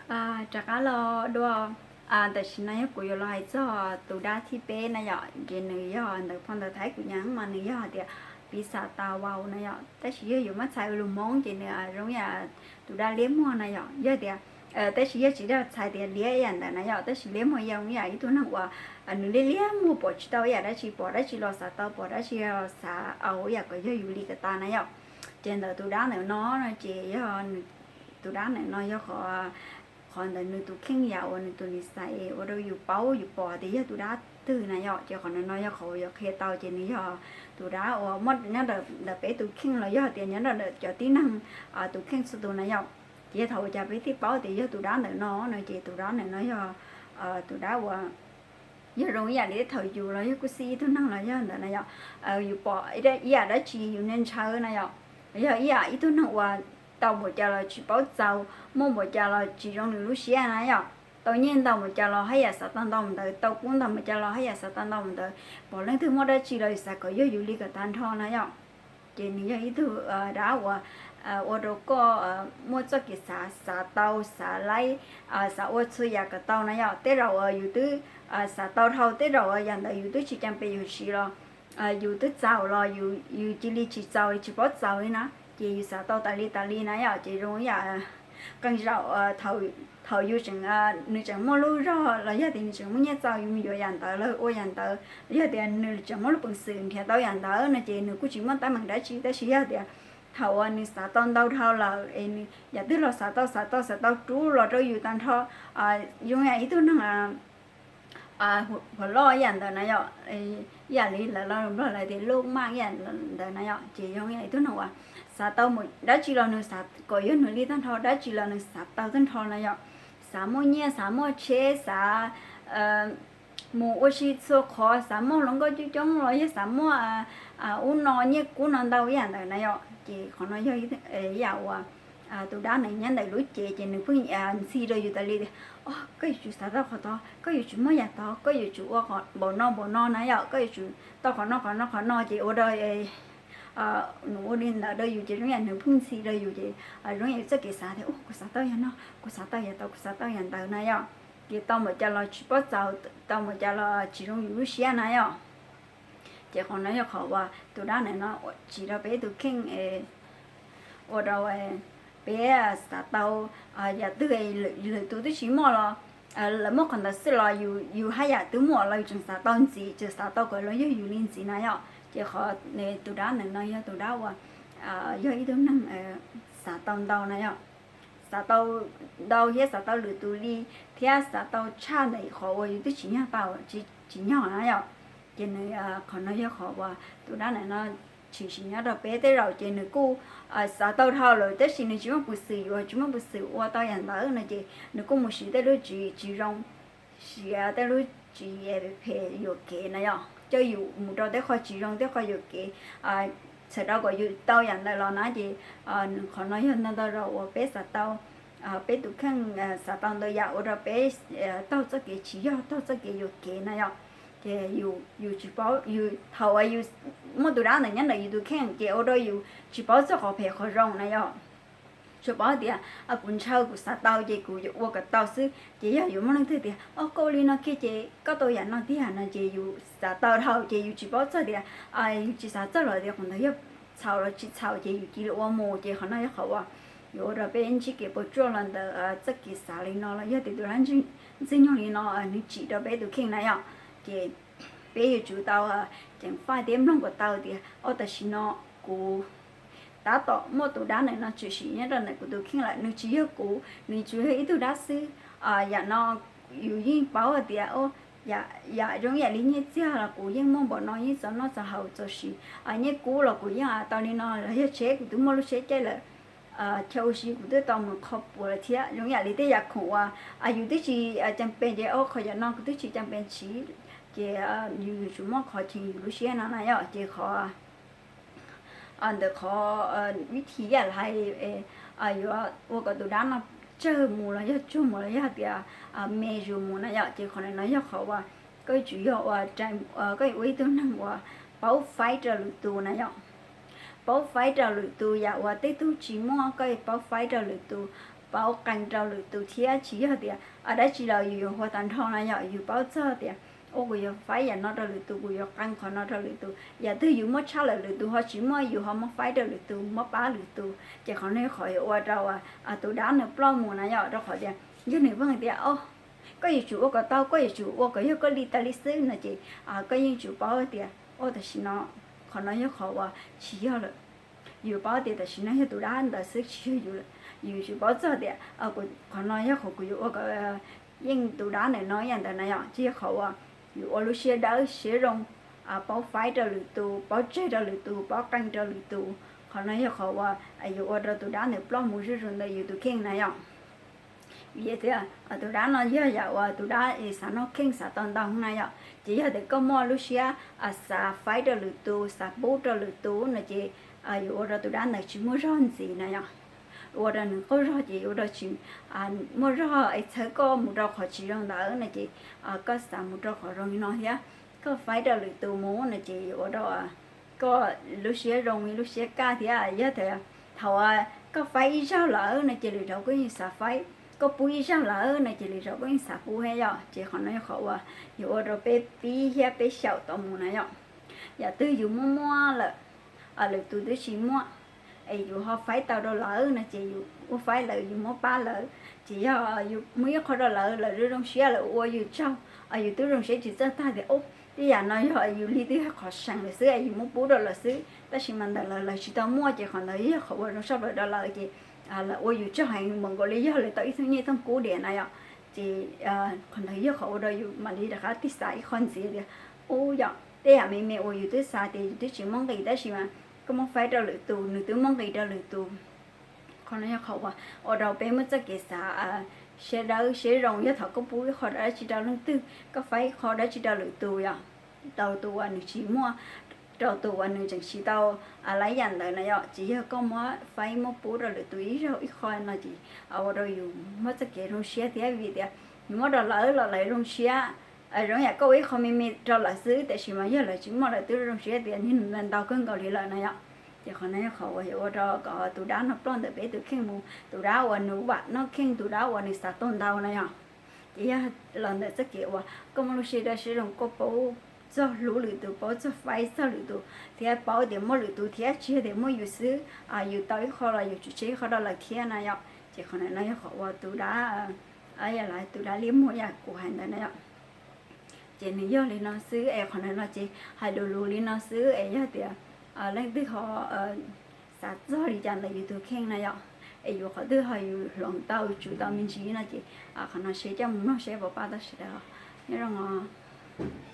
Rov qab los dua, tam sim no yog kuv yuav los hais txog tus dab thib peb na yom, ces nws yog ntawm phau ntawv Thaib kuv nyeem mas nws yog hais tias piv xam tas vau na yom, tab sis yog yuav muab txhais ua lus Hmoob ces nws zoo yam tus dab liab muag na yom, yog tias, tab sis yog tsis yog txhais tias liab ib yam ntawd na yom, tab sis liab muag yog ib yam ib tug neeg uas nws liab liab muag pom tsis tau ib yam dab tsi, pom dab tsi los xav tau, pom dab tsi los xav ua ib yam kom yog yus li kom tas na yom. Ces ntawm tus dab ntawm no no ces yog tus dab ntawm no yog qhov, qhov ntawm nws tus kheej yam uas nws tus nis xais ua rau yus paub yus pom tias yog tus dab twg na yom, ces qhov ntawm no yog qhov uas yuav qhia tau ces nws yog tus dab uas muaj nyob ntawm peb tus kheej los yog tias nyob ntawm cov tib neeg tus kheej txhua tus na yom. Ces yog thaum ua cas peb thiaj paub tias yog tus dab ntawm no no ces tus dab ntawm no yog tus dab uas yog zoo ib yam li thaum yus los yog kuj xij ib tug neeg los yog ntawd na yom, yus pom ib yam dab tsi yus ntshaw na yom, yog ib yam ib tug neeg uas tau npaum cas los tsis paub txaus, muaj npaum cas los tsis zoo nws lub siab na yom, tau nyiaj ntau npaum cas los haj yam xav tau ntau mus ntawd, tau kub ntau npaum cas los haj yam xav tau ntau mus ntawd, pom leej twg muaj dab tsi los xav kom yog yus li kom tag nrho na yom. Ces nws yog ib tug dab uas ua rau koj muaj txoj kev xav, xav tau, xav laib, xav ua txhua yam kom tau na yom. Tej zaum uas yus twb xav tau dhau, tej zaum uas yam ntawd yus twb tsis cam pes yus siv los yus twb txaus los yus cia li tsis txaus li, tsis paub txaus li na, ces yus xav tau tas li tas li na yom. Ces zoo ib yam qee zaum thaum yus tseem, nws tseem muaj lub zog los yog tias nws tseem muaj nyiaj txaus yus mus yuav yam ntawd los ua yam ntawd, los yog tias nws tseem muaj lub peev xwm nrhiav tau yam ntawd no ces nws kuj tsis muaj teeb meem dab tsi, tab sis yog tias thaum uas nws xav tau ntau dhau lawm es nws yam twg los xav tau, xav tau, xav tau rub los rau yus tag nrho, zoo yam ib tug neeg huam loj ib yam ntawd na yom, ib yam li lawv los Nplog lawv tias loj maj ib yam ntawd na yom, ces zoo ib yam ib tug neeg uas xav tau mus dab tsi los nws xav kom yog nws li tag nrho, dab tsi los nws xav tau tag nrho na yom. Xav muaj nyiaj, xav muaj tsheb, xav mus ua si txhua qhov, xav muaj hluas nkauj coob coob los yog xav muaj ub no nyiaj kub no ntau ib yam ntawd na yom. Ces qhov no yog ib yam uas tus dab ntawd nyob ntawm lub cev ces nws pheej ntxhi rau yus tas li tias, o, koj yuav tsum xav tau qhov tod, koj yuav tsum muaj yam tod, koj yuav tsum ua npaum no npaum no na yom, koj yuav tsum tau qhov no qhov no qhov no, ces ua rau nws ua li ntawd rau yus ces zoo yam nws pheej ntxhi rau yus ces zoo yam txoj kev xav tias, u, kuv xav tau yam no, kuv xav tau yam tod, kuv xav tau yam ntawd na yom. Ces tau npaum cas los tsis paub txaus, tau npaum cas los tsis zoo yus lub siab na yom. Ces qhov no yog qhov uas tus dab ntawm no tsim rau peb tus kheej, ua rau peb xav tau yam twg lwm tus twb tsis muaj los, lawv muaj qhov ntawd xwb los yus haj yam twb muaj los yus tseem xav tau ntxiv, tseem xav tau kom los yog yus li ntxiv na yom. Ces qhov tus dab ntawm no yog tus dab uas yog ib tug neeg xav tau ntau na yom, xav tau ntau thiab xav tau lwm tus li, thiab xav tau tshaj ntawm qhov uas yus twb tsim nyog tau, tsis nyog na yom. Ces nws, qhov no yog qhov uas tus dab ntawm no tshwm sim nyob rau peb tej zaum ces nws kuj xav tau dhau lawm tab sis nws tsis muaj peev xwm yuav, tsis muaj peev xwm ua tau yam ntawd no ces nws kuj mus siv tej lub tswv yim tsis zoo, siv tej lub tswv yim phem yuam kev na yom, coj yus mus rau tej qhov tsis zoo, tej qhov yuam kev, txhawm rau kom yus tau yam ntawd los na ces qhov no yog ntau ntau zaus uas peb xav tau, peb tus kheej xav tau ntau yam ua rau peb taug txoj kev tsis yog, taug txoj kev yuam kev na yom. Ces yus tsis paub, yus thaum uas yus muaj tus dab ntawd nyob ntawm yus tus kheej ces ua rau yus tsis paub txog qhov phem qhov zoo na yom. Tsuas paub tias kuv ntshaw kuv xav tau ces kuv yuav ua kom tau xwb. Ces yog yuav muaj leej twg tias, o, koj ua li no kiag ces koj tau yam no tiag no ces yus xav tau dhau ces yus tsis paub txog tias, yus tsis xav txog los tias qhov ntawd yog txhaum los tsis txhaum ces yus cia li ua mus. Ces qhov no yog qhov uas yuav ua rau peb ntsib kev puas tsuaj los ntawm txoj kev xav li no los yog tias tus dab ntxwg nyoog li no nws tsim rau peb tus kheej na yom. Ces peb yuav tsum tau ceev faj thiab mloog kom tau tias, o, tam sim no kuv tab tom muaj tus dab ntawm no tshwm sim nyob rau ntawm kuv tus kheej lawm, nws tsis yog kuv, nws tsuas yog ib tug dab xwb. Yam no yus yeej paub hais tias, o, yam zoo yam li nyiaj txiag los kuv yeej muaj npaum no, yeej txaus noj txaus haus txaus siv, nyiaj kub los kuv yeej tau li no, los yog tsheb kuv twb muaj lub tsheb caij lawm, chaw ua si kuv twb tau mus kho puas lawm thiab. Zoo yam li tej yam khoom uas yus twb tsis cam pes ces, o, qhov yam no kuv twb tsis cam pes siv, ces yus yuav tsum muaj qhov cheem yus lub siab no na yom. Ces qhov ntawm qhov vib thim yam lais yuav ua kom tus dab no tsawg mus los yog tsuag mus los yog tias me zus mus na yom, ces qhov no yog qhov uas koj yuav tsum yog ua, koj yuav ua ib tug neeg uas paub faib rau lwm tus na yom. Paub faib rau lwm tus, yam uas tej tug tsis muaj koj yuav paub faib rau lwm tus. paub qee rau lwm tus thiab tsis yog tias dab tsi los yus yuav ua tag nrho na yom. Yus paub txog tias, ua, kuv yuav faib yam no rau lwm tus, kuv yuav qee qhov no rau lwm tus. Yam twg yus muab tshaj lawm lwm tus ho tsis muaj, yus ho muab faib rau lwm tus, muab pab lwm tus, ces qhov no yog qhov yuav ua rau tus dab nws ploj mus na yom. Rau qhov tias yog nws pheej tias, o, koj yuav tsum ua kom tau, koj yuav tsum ua kom yog koj li tas li xwb no ces koj yeej tsum paub tias, o, tam sim no qhov no yog qhov uas tsis yog lawm. Yus paub tias tam sim no yog tus dab ntawd xwb tsis yog yus lawm. Yus tsum paub txog tias qhov no yog qhov kuv yuav ua kom yeej tus dab ntawm no yam ntawd na yom. Ces yog qhov uas yus ua lub siab dawb siab zoo, paub faib rau lwm tus, paub tseg rau lwm tus, paub qee rau lwm tus. Qhov no yog qhov uas yuav ua rau tus dab ntawd ploj mus zuj zus ntawm yus tus kheej na yom. Vim tias tus dab no yog yam uas tus dab xav noj kheej xav tau ntau na yom. Ces yog tias koj muaj lub siab xav faib rau lwm tus, xav pub rau lwm tus no ces yuav ua rau tus dab ntawd tsis muaj zog ntxiv na yom. Ua rau nws qaug zog ces yuav ua rau tsis muaj zog es txhawb koj mus rau qhov tsis zoo ntawd no ces koj xav mus rau qhov zoo li no thiab. Koj faib rau lwm tus mus no ces yuav ua rau koj lub siab zoo, lub siab kaj thiab. Yog tias thaum koj faib ib zaug lawm no ces lwm zaug koj yeej xav faib, koj pub ib zaug lawm no ces lwm zaug koj yeej xav pub thiab yom. Ces qhov no yog qhov uas yuav ua rau peb pib thiab peb xyaum tau mus na yom. Yam twg yus muaj muaj lawm, lwm tus twb tsis muaj, es yus ho faib tau rau lawv no ces yus muab faib lawv, yus muab pab lawv. Ces yog yus muab ib qho rau lawv, lawv zoo zoo siab, lawv ua yus tsaug, yus twb zoo siab tsis txawj tag tias, o, tej yam no yog yus li twb yog qhov seem lawm xwb es yus muab pub rau lawv xwb, tab sis mas ntawm lawv lawv tsis tau muaj, ces qhov ntawd yog qhov uas zoo saj plaws rau lawv ces lawv ua yus tsaug heev, npaum nkaus li yog lawv tau ib tug nyiaj thooj kub diam na yom. Ces qhov ntawd yog qhov ua rau yus mam li rov qab tig xav ib qho ntxiv tias, u yom, tej yam me me uas yus twb xav tias yus twb tsis muaj nqis tab sis mas koj muab faib rau lwm tus, nws twb muaj nqis rau lwm tus. Qhov no yog qhov uas ua rau peb muaj txoj kev xav siab dawb siab zoo. Yog thaum koj pub ib qho dab tsi rau leej twg, koj faib ib qho dab tsi rau lwm tus yom, rau tus uas nws tsis muaj, rau tus uas nws tseem tsis tau laib yam ntawd na yom. Ces yog koj muab faib muab pub rau lwm tus ib zaug ib qho no ces ua rau yus muaj txoj kev zoo siab thiab, vim tias yus muab rau lawv los lawv zoo siab. Zoo yam koj ua ib qho me me rau lawv xwb, tiam sis mas yog lawv tsis muaj lawv twb zoo siab tias niag nws ntau kawg nkaus li lawm na yom. Ces qhov no yog qhov uas yuav ua rau kom tus dab no ploj ntawm peb tus kheej mus, tus dab uas nws vam noj kheej, tus dab uas nws xav tau ntau na yom. Ces yog los ntawm txoj kev uas koj muaj lub siab dawb siab zoo, koj paub txog hlub lwm tus, paub txog faib txog lwm tus, thiab paub tias muaj lwm tus thiab tsis yog tias muaj yus xwb, yus tau ib qho los yus tsum tseg ib qho rau lawv thiab na yom. Ces qhov no yog qhov uas tus dab, yog lawv tus dab liab muag yam kuv hais ntawd na yom. Ces nws yog li no xwb es qhov no ces hais lus lus li no xwb es yog tias leej twg ho xav txog li cas ntawm yus tus kheej na yom, es yus qhov twg ho yus hloov tau tsum tau me ntsis no ces qhov no share coj mus mloog seb puas pab tau sawv daws. Nyob zoo os.